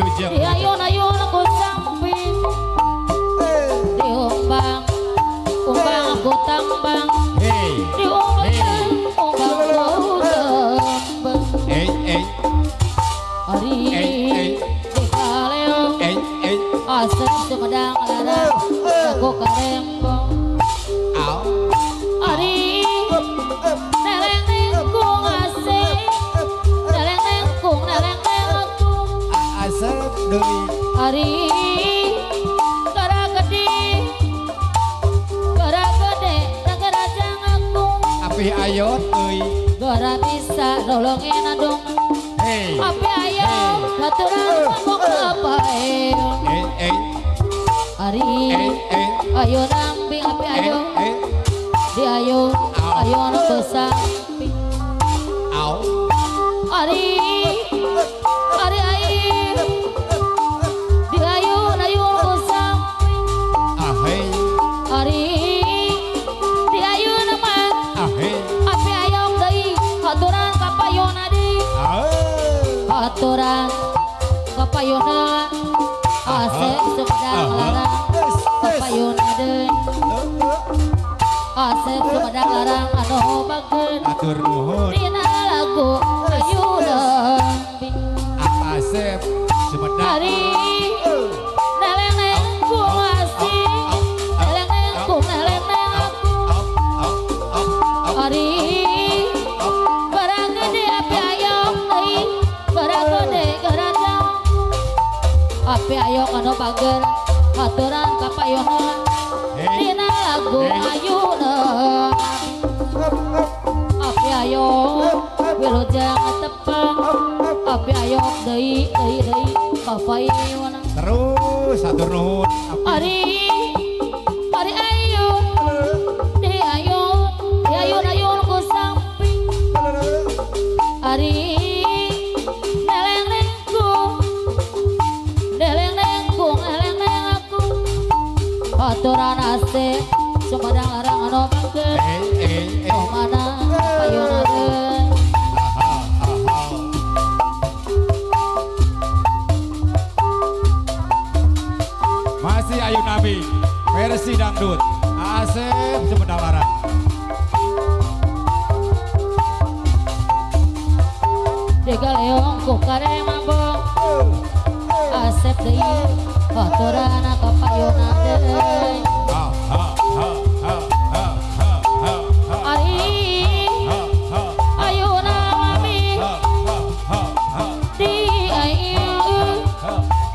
Wilujeng. Di ayun-ayun ku samping. Diumbang, umbang ku tambang. Diumbang, umbang ku tembang. Ari di kaleong. Asep Sumedang larang ku karembong. Ari neleng nengkung asep. Neleng nengkung, neleng nengkung. Asep deui. Ari gara gede, gara gede, gara jangaku. Api ayot euy. Gara bisa nolongin adung. Api ayot aturan mabok lepae. Ari ayo ramping api ayo. Di ayo ayo nu samping. Ari ari ayo di ayo ayo nu samping. Ari di ayo nama api ayo deui aturan ka payona deui. Aturan ka payona Asep Sumedang larang ka payona deui. Asep Sumedang larang anu bageun. Atur nuhun. Dina lagu ayu lembing. Asep Sumedang. Ari neleng nengkung asih. Neleng nengkung, neleng nengkung. Ari barang gede api ayok deui. Barang gede garajang. Api ayok anu bageun. Aturan ka payona. Dina lagu ayu lembing. Api ayo wilujeng tepang. Api ayo deui deui deui papayuna. Terus atur nuhun. Ari ari ayo di ayo di ayo ayun ku samping. Ari neleng nengkung, neleng nengkung, neleng nengkung. Aturan Asep Sumedang larang anu bageun. Oh mana payuna deui. Masih Ayu Nabi versi dangdut Asep Sumedang larang. Digaleong ku karemabong. Asep deui aturan ka payuna deui. Ari ayuna mami di ayu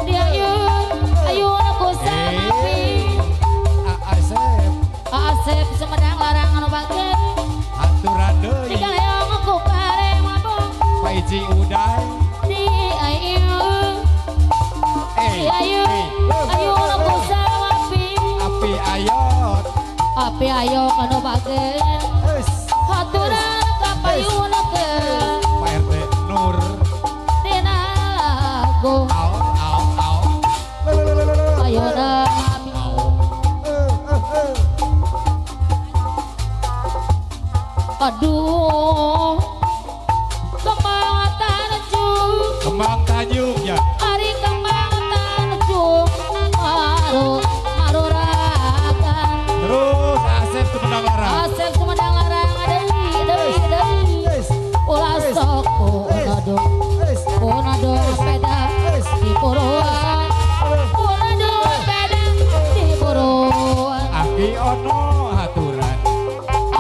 di ayu ayuna ku samping. Asep Asep Sumedang larang anu bageun. Aturan deui. Digaleong ku karemabong. Paiji Uday. Di ayu di ayu ayuna ku samping. Api ayot api ayok anu bageun. Aturan ka payuna keun. Pak RT Nur dina lagu payuna. Aduh kembang tanjung, kembang tanjung ya. Ari kembang tanjung maru maruragan. Terus Asep Sumedang larang. Asep Sumedang larang deui deui deui. Ulah sok unadong, unadong sepeda di buruan. Unadong sepeda di buruan. Aki ono aturan.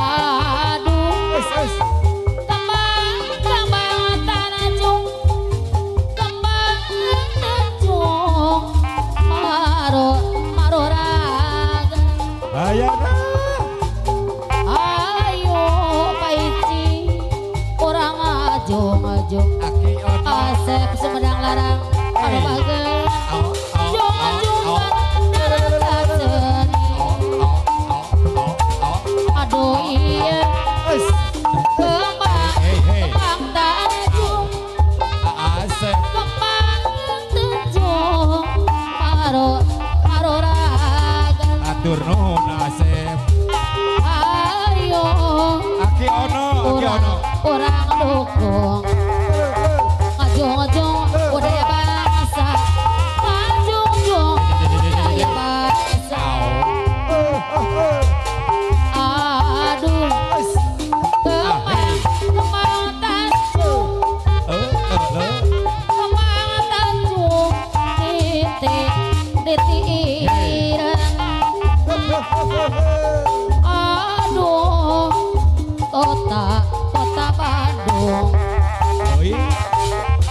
Aduh kembang kembang tanjung, kembang tanjung maru maruragan. Ayana ayo paiji urang ngajong-ngajong. Aki ono Asep Sumedang larang anu bageun. Jong-jong darah. Aduh iya kembang kembang tanjung, Asep kembang tanjung maru maruragan. Atur nuhun Asep. Ayo Aki ono, aki ono. Urang dukung. Ngajong-ngajong budaya bangsa. Aduh kota kota Bandung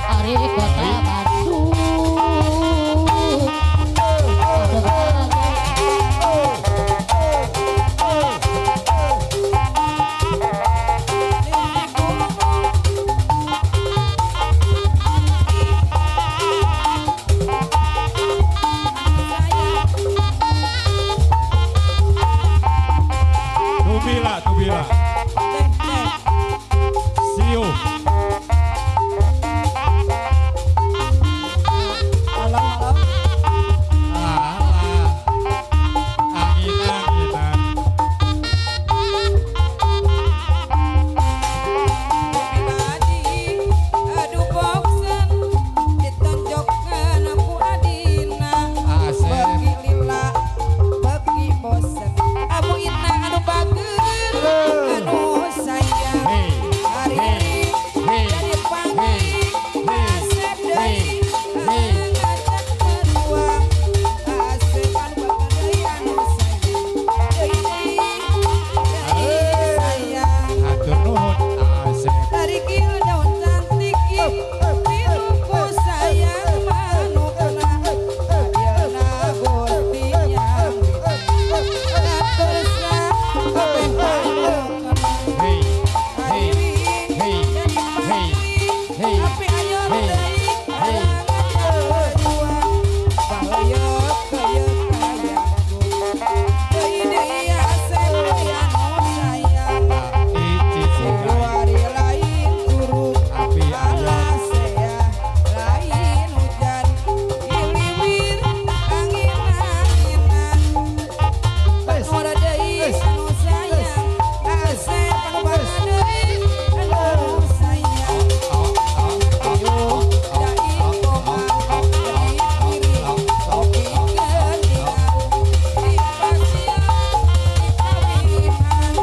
ari kota Bandung Tubila. See you. Alam-alam. Alah. Angin-anginan. Aduh bosen ditonjokkan aku adina. Bagi lila, bagi bosen. Abu ina anu bager, anu sayang. Hari ini jadi pagi, asep deui, ngajak berjuang. Asep anu bager deui anu sayang. Deui deui, deui sayang. Hatur nuhun Asep. Tarikil daun cantik tiluku sayang manukna. Adilna Gusti yang terusna kabeh manukna. Hey, hey, hey, hey, hey, Api ayo hey, deui hey. ngajak berjuang. Bahaya kaya kayangku. Deui deui asep deui anu sayang. Ici sigai. Februari lain curug. Api ayo. Alasea lain hujan. Iliwir angin-anginan. Ora deui anu sayang. Asep anu bager deui anu sayang. Ayo dai komang deui kiri kopi geningan. Di pasir di kawinan.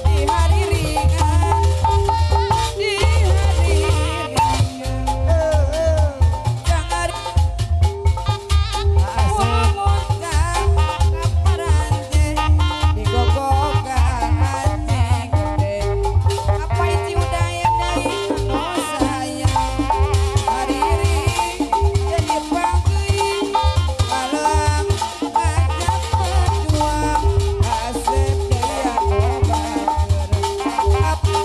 Di hari ringan, di hari ringan. Jangan muka kaparanje digogokan anjing gede. Apa itu udaya deui anu sayang. Hariri jadi pagi malam ngajak berjuang. Asep deui anu bager. Api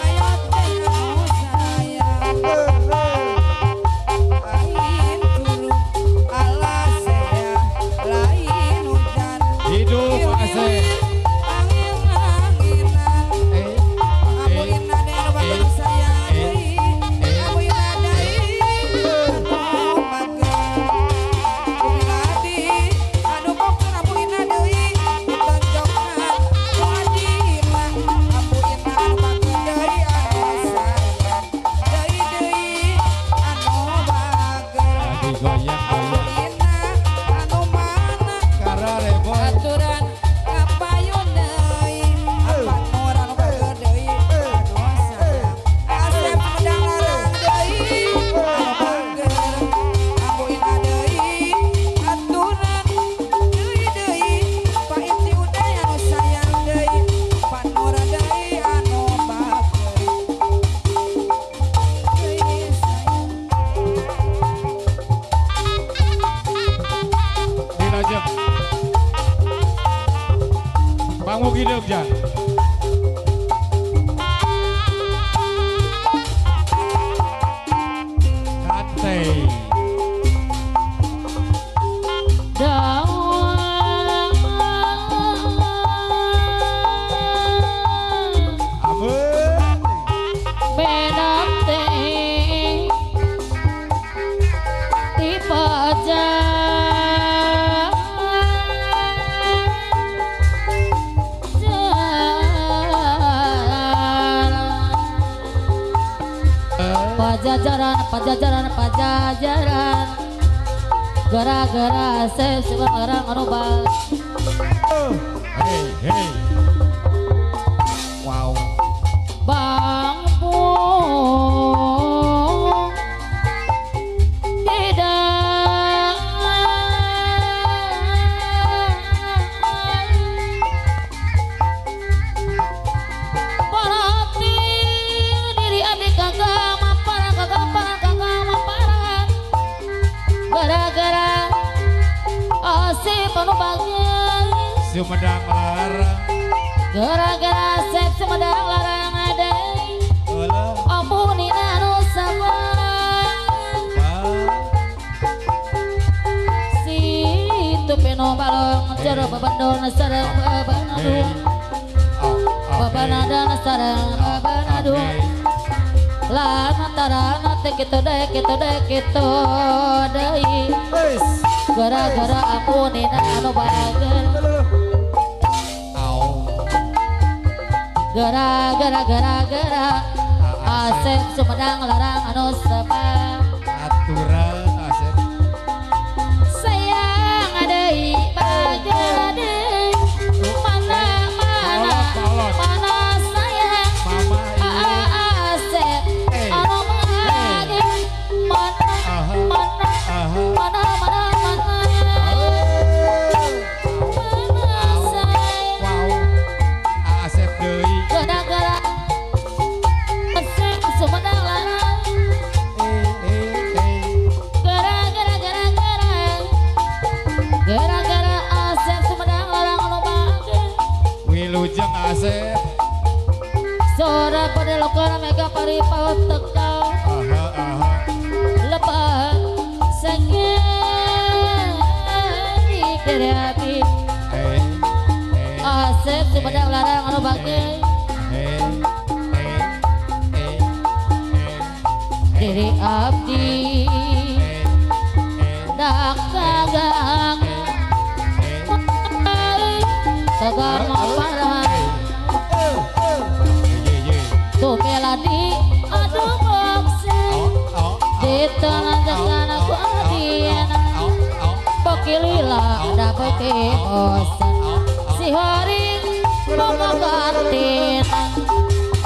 ayo teh anu sayang. Lain curug alasea lain hujan. Hidup Asep. Angin-anginan. Eh, Abu ina deui anu bager sayang deui. Abu ina deui anu bager. Kumiladi anu boker abu ina deui ditonjokna ku adina. Abu ina anu bager deui anu sayang. Deui deui anu bager. Lagi goyang-goyang. Abu ina anu mana Karareboy. aturan kapayun deui. Apa nur anu bager deui anu sayang. Asep Sumedang Larang deui anu bager. Abu ina deui aturan deui deui. Pak Iti Uday anu sayang deui. Pak Nur deui anu bager. Deui sayang. Dilajeng. Bangun hidup jan. Kate. Daun Amin. beda teh ti pajajaran pajajaran pajajaran gara-gara Asep orang ngerubah. Hey, hey. Wow. Bang Pung tidak Sumedang Larang. Gara-gara Asep Sumedang Larang ada. Ampuni anu sabar. Si tupino balong jero bebendon sareng bebenadu. Bebenadan sareng bebenadu. Lantaran teh kitu deui kitu deui kitu deui. Gara-gara ampunina anu bager. Gara-gara gara-gara Asep Sumedang Larang anu sebab. Aturan Asep. Sayang deui bager deui. Mana mana mana sayang. Asep anu bager. Mana mana mana mana mana. Mana sayang. Asep deui. Gara-gara Asep Sumedang Larang. Gara-gara gara-gara gara-gara Asep Sumedang Larang anu bager. Wilujeng Asep. Sora pada lokor mega pari paut teka. Lepas sakit di kerapi. Asep Sumedang Larang anu bager. Diri abdi dak kagang kagang parah tuh meladi aduh bokse di tangan aku adina bokilila da boke bosan si horing bomogatina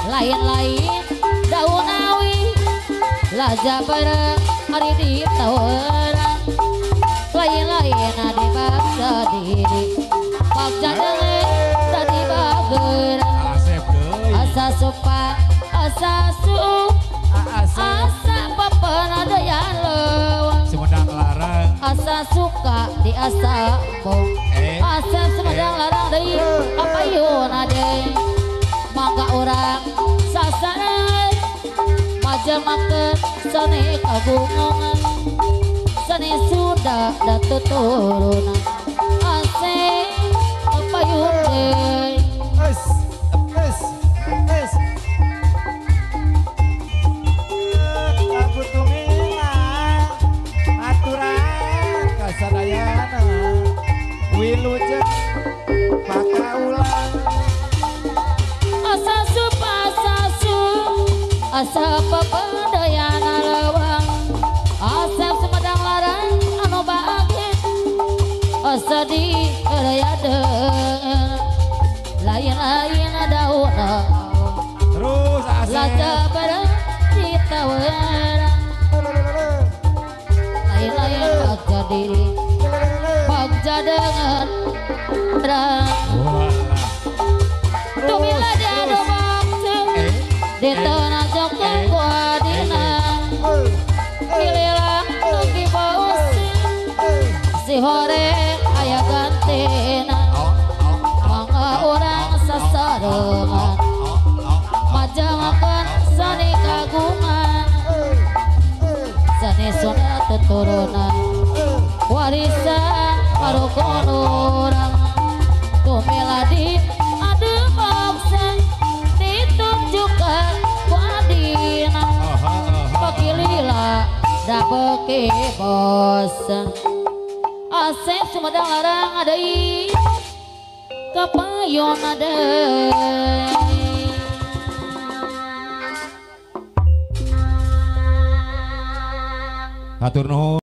lain-lain daun awi laja bareng hari di tawaran lain-lain adi baksa diri baksa deui tadi bager asa supa asa su asa papanadayan leuweung Sumedang Larang asa suka di asa bong asa Sumedang Larang deui apayuna deui mangga urang sasaran majemakeun seni kagungan seni Sunda da tuturunan Asep apayun deui. Aku tumila aturan kasadayana wilujeng pakaulan asa supa asa su asa papadayana leuweung Asep Sumedang Larang anu bager asa di erayadeun lain-lain dauna terus Asep laja bareng ditawaran lain-lain bagja diri bagja dengan terang tumila diadu bagja di tanah jokong kuadina giliran tuki bausi si horeng aya gantina mangga urang sasarengan majamakeun seni kagungan seni Sunda tuturunan warisan marukun urang tumiladi adu bangsa ditunjukkan ku adina pakilila da beuki bosan Asep Sumedang Larang deui kapayon deui. Hatur nuhun.